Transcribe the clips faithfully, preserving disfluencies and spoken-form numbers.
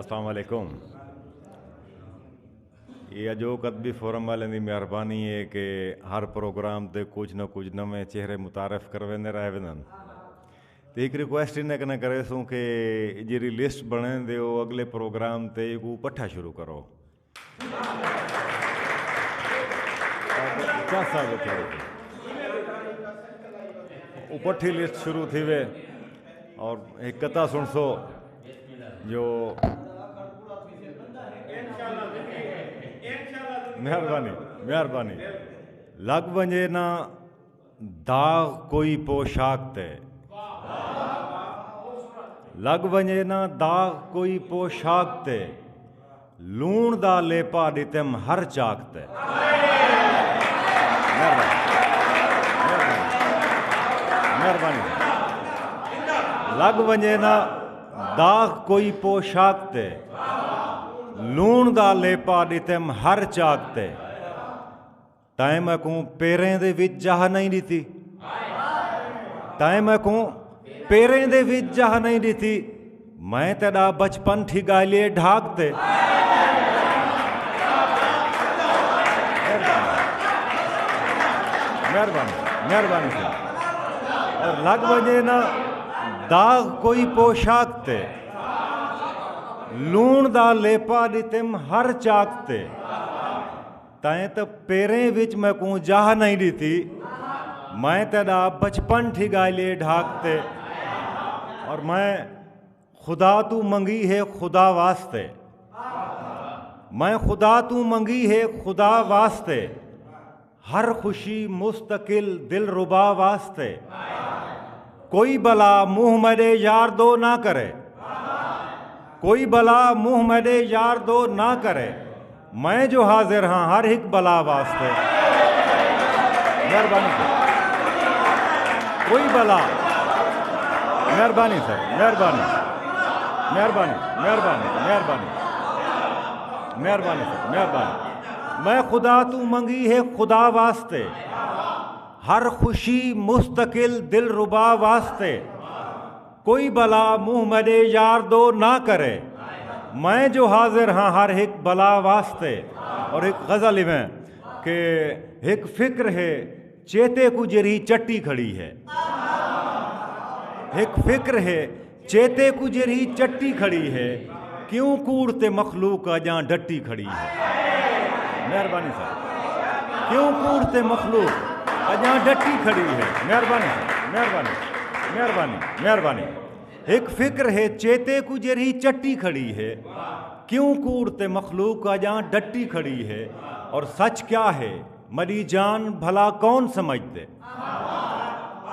السلام علیکم۔ یہ اجوک ادبی فورم والے دی مہربانی ہے کہ ہر پروگرام تے کچھ نہ کچھ نویں چہرے متعارف کرویندے رہ ویندن۔ تے ایک ریکویسٹ انہیں کنے کرے سوں کہ جیری لسٹ بنیں دے او اگلے پروگرام تے کو پٹھا شروع کرو۔ چا صاحب اتھے رکھو۔ او پٹھی لسٹ شروع تھی وے اور ایک قطعہ سن سو جو مہربانی، مہربانی۔ لڳ ونڄے نہ داغ کوئی پوشاک تے، لڳ ونڄے نہ داغ کوئی پوشاک تے، لوݨ دا لیپا ݙتم ہر چاک تے۔ مہربانی، مہربانی، مہربانی۔ لڳ ونڄے نہ داغ کوئی پوشاک تے، لوݨ دا لیپا ݙتم ہر چاک تے۔ تیں میکوں پیریں دے وچ جاہ نئیں ݙتی، تیں میکوں پیریں دے وچ جاہ نئیں ݙتی، میں تیݙا بچپن ٹھڳائے لیے ڈھاک تے۔ مہربانی، مہربانی، مہربانی سر۔ اور لڳ ونڄے نہ داغ کوئی پوشاک تے، لوݨ دا لیپا ݙتم ہر چاک تے۔ تیں تاں پیریں وچ میکوں جاہ نئیں ݙتی، میں تیݙا بچپن ٹھڳائے لیے ڈھاک تے۔ اور میں خدا توں منگی ہے خدا واسطے، میں خدا توں منگی ہے خدا واسطے، ہر خوشی مستقل دلربا واسطے۔ کوئی بلا منہ میݙے یار دو نہ کرے، کوئی بلا منہ میݙے یار دو نہ کرے، میں جو حاضر ہاں ہر ہک بلا واسطے۔ مہربانی سر۔ کوئی بلا، مہربانی سر، مہربانی، مہربانی، مہربانی، مہربانی، مہربانی سر، مہربانی۔ میں خدا توں منگی ہے خدا واسطے، ہر خوشی مستقل دلربا واسطے۔ کوئی بلا منہ میݙے یار دو نہ کرے، میں جو حاضر ہاں ہر ہک بلا واسطے۔ اور ہک غزل ایویں کہ ہک فکر ہے چیتے کوں جیرھی چٹی کھڑی ہے، ہک فکر ہے چیتے کوں جیرھی چٹی کھڑی ہے، کیوں کوڑ تے مخلوق اڄاں ڈٹی کھڑی ہے۔ مہربانی سر، کیوں کوڑ تے مخلوق اڄاں ڈٹی کھڑی ہے۔ مہربانی سر، مہربانی، مہربانی، مہربانی۔ ہک فکر ہے چیتے کوں جیرھی چٹی کھڑی ہے، کیوں کوڑ تے مخلوق اڄاں ڈٹی کھڑی ہے۔ اور سچ کیا ہے میݙی جان بھلا کون سمجھدے؟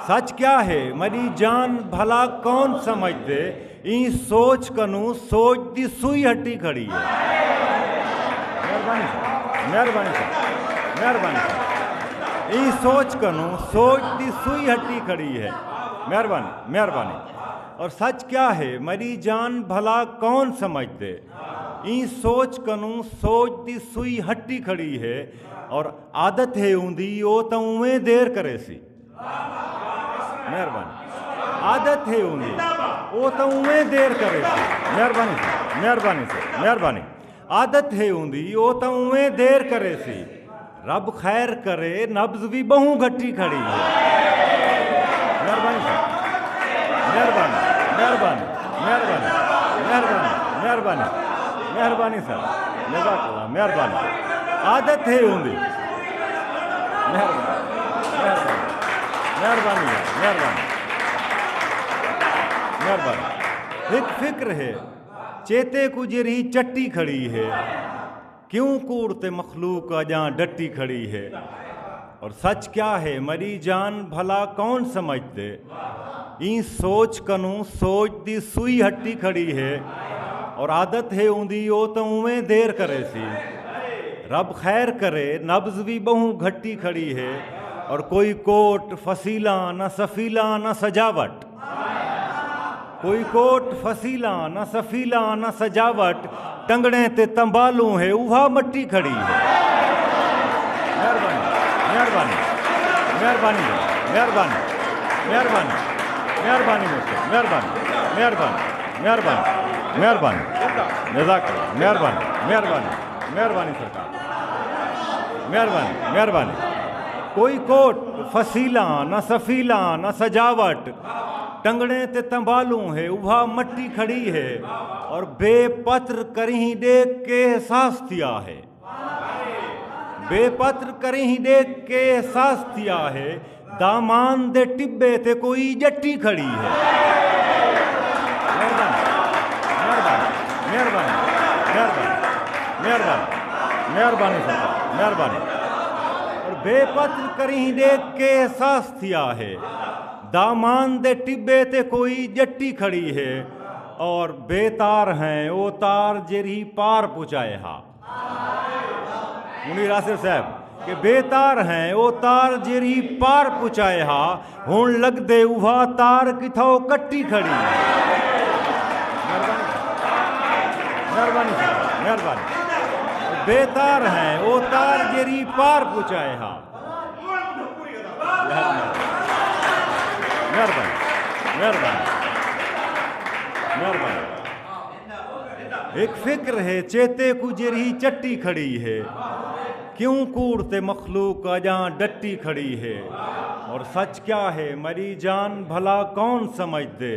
سچ کیا ہے میݙی جان بھلا کون سمجھدے؟ ایں سوچ کنوں سوچ دی سوئی ہٹی کھڑی ہے۔ مہربانی سر، مہربانی سر، مہربانی سر۔ ایں سوچ کنوں سوچ دی سوئی ہٹی کھڑی ہے۔ مہربانی، مہربانی۔ اور سچ کیا ہے میݙی جان بھلا کون سمجھدے؟ ایں سوچ کنوں سوچ دی سوئی ہٹی کھڑی ہے۔ اور عادت ہے اوندی او تاں اونویں دیر کریسی۔ مہربانی۔ عادت ہے اوندی او تاں اونویں دیر کریسی۔ مہربانی سر، مہربانی سر، مہربانی۔ عادت ہے اوندی او تاں اونویں دیر کریسی۔ رب خیر کرے نبض وی ٻہوں گھٹی کھڑی ہے۔ مہربانی سر، مہربانی، مہربانی، مہربانی، مہربانی، مہربانی، مہربانی سر، جزاک اللہ، مہربانی۔ عادت ہے اوندی۔ مہربانی، مہربانی، مہربانی یار، مہربانی، مہربانی۔ ہک فکر ہے چیتے کوں جیرھی چٹی کھڑی ہے، کیوں کوڑ تے مخلوق اڄاں ڈٹی کھڑی ہے۔ اور سچ کیا ہے میݙی جان بھلا کون سمجھدے؟ ایں سوچ کنوں سوچ دی سوئی ہٹی کھڑی ہے۔ اور عادت ہے اوندی او تاں اونویں دیر کریسی۔ رب خیر کرے نبض وی ٻہوں گھٹی کھڑی ہے۔ اور کوئی کوٹ فصیلاں نہ سفیلاں نہ سجاوٹ، کوئی کوٹ فصیلاں نہ سفیلاں نہ سجاوٹ، ٹنگڑیں تے تنبالوں ہے اوہا مٹی کھڑی ہے۔ مہربانی، مہربانی، مہربانی، مہربانی، مہربانی، مہربانی، مہربانی۔ جزاک اللہ، مہربانی، مہربانی، مہربانی سرکار، مہربانی، مہربانی۔ کوئی کوٹ، فصیلاں، نہ سفیلاں، نہ سجاوٹ، ٹنگڑیں تے تنبالوں ہے، اوہا مٹی کھڑی ہے، اور بے پتر کرہیں ݙیکھ کے احساس تھیا ہے۔ بے پتر کریں ہی ݙیکھ کے احساس تھیا ہے، دامان دے ٹبے تے کوئی ڄٹی کھڑی ہے۔ مہربانی، مہربانی، مہربانی، مہربانی، مہربانی، مہربانی سرکار، مہربانی۔ اور بے پتر کریں ہی ݙیکھ کے احساس تھیا ہے، دامان دے ٹبے تے کوئی ڄٹی کھڑی ہے، اور بے تار ہیں او تار جیرھی پار پچائے ہا۔ منیر آصف صاحب کہ بے تار ہیں او تار جیرھی پار پچائے ہا، ہݨ لڳدے اوہا تار کتھاؤ کٹی کھڑی ہے۔ مہربانی، مہربانی، مہربانی۔ بے تار ہیں او تار جیرھی پار پچائے ہا۔ مہربانی، مہربانی، مہربانی۔ ہک فکر ہے چیتے کوں جیرھی چٹی کھڑی ہے، کیوں کوڑ تے مخلوق اڄاں ڈٹی کھڑی ہے۔ اور سچ کیا ہے میݙی جان بھلا کون سمجھدے؟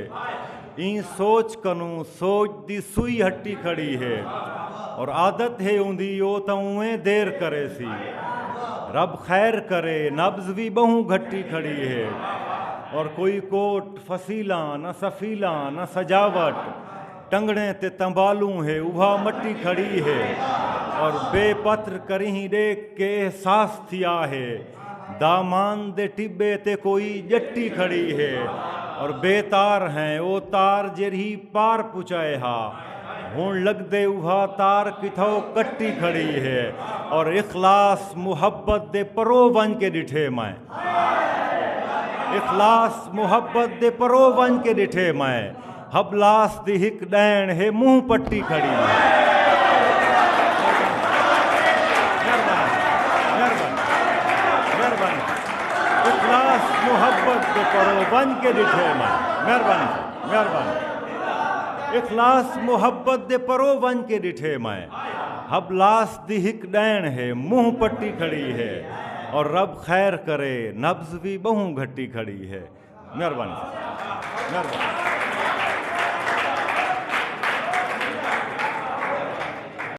ایں سوچ کنوں سوچ دی سوئی ہٹی کھڑی ہے۔ اور عادت ہے اوندی او تاں اونویں دیر کریسی۔ رب خیر کرے نبض وی ٻہوں گھٹی کھڑی ہے۔ اور کوئی کوٹ فصیلاں نہ سفیلاں نہ سجاوٹ، ٹنگڑیں تے تنبالوں ہے اوہا مٹی کھڑی ہے، اور بے پتر کرہیں ݙیکھ کے احساس تھیا ہے، دامان دے ٹٻے تے کوئی ڄٹی کھڑی ہے، اور بے تار ہیں او تار جیرھی پار پچائے ہا، ہݨ لڳدے اوہا تار کتھاؤ کٹی کھڑی ہے، اور اخلاص محبت دے پرو ونڄ کے ݙٹھے میں۔ اخلاص محبت دے پرو ونڄ کے ݙٹھے میں، حبلاس دی ہک ݙیݨ ہے منہ پٹی کھڑی ہے۔ مہربانی، مہربانی، مہربانی۔ اخلاص محبت دے پرو ونڄ کے ݙٹھے میں۔ مہربانی، مہربانی۔ اخلاص محبت دے پرو ونڄ کے ݙٹھے میں، حبلاس دی ہک ݙیݨ ہے منہ پٹی کھڑی ہے، اور رب خیر کرے نبض وی ٻہوں گھٹی کھڑی ہے۔ مہربانی سر، مہربانی۔